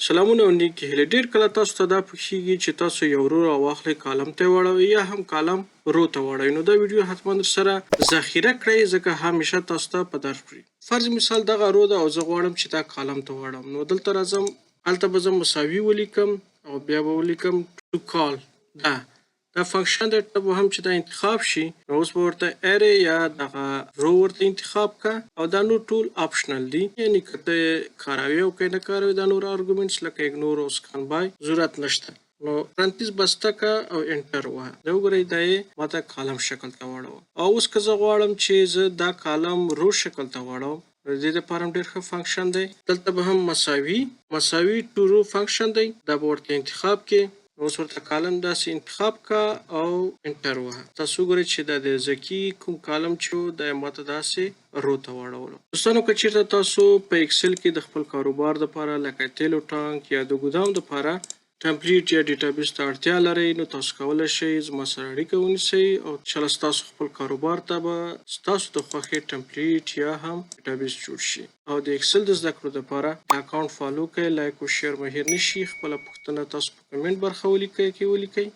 سلامونه او نیکې هیلې. ډیر کله تاسو ته دا پوښیږي چې تاسو یو row راواخلئ، column ته یې واړوئ یا هم column row ته واړوئ. نو دا ویډیو حتما درسره ذخیره کړئ، ځکه همیشه تاسو ته په درد خوري. فرض مثال دغه row ده او زه غواړم چې دا column ته واړوم. نو دلته راځم، هلته به زه مساوي ولیکم او بیا به ولیکم to col. دا function دی، ته به هم چې دا انتخاب شي. نو اوس به ورته array یا دغه row ورته انتخاب که او دا نور ټول optional دي، یعنی که ته کاروي او که نه کاروي دا نور arguments لکه ignore او scan by ضرورت نشته. نو پرانتیز بسته که او enter ووهه. دا وګورئ، دا یې ماته column شکل ته واړوه. او اوس که زه غواړم چې زه دا column row شکل ته واړوم، د دې لپاره هم ډېر ښه function دی. دلته به هم مساوي مساوي to row function دی، دا به ورته انتخاب کې. اوس ورته column داسې انتخاب کا او enter ووهه. تاسو وګورئ چې دا د ذکي کوم column چې و، دا یې ماته داسې row ته واړولو. دوستانو، که چېرته تاسو په Excel کې د خپل کاروبار دپاره لکه تیلو ټانک یا د ګودام دپاره template یا database ته اړتیا لرئ، نو تاسو کولی شئ زما سره اړیکه ونیسئ او انشاءالله ستاسو خپل کاروبار ته به ستاسو د خوښې template یا هم database جوړ شي. او د Excel د زده کړو دپاره د account follow کړئ، like او share مو هېر نه شي. خپله پوښتنه تاسو په کمنټ برخه ولیکئ کې ولیکئ.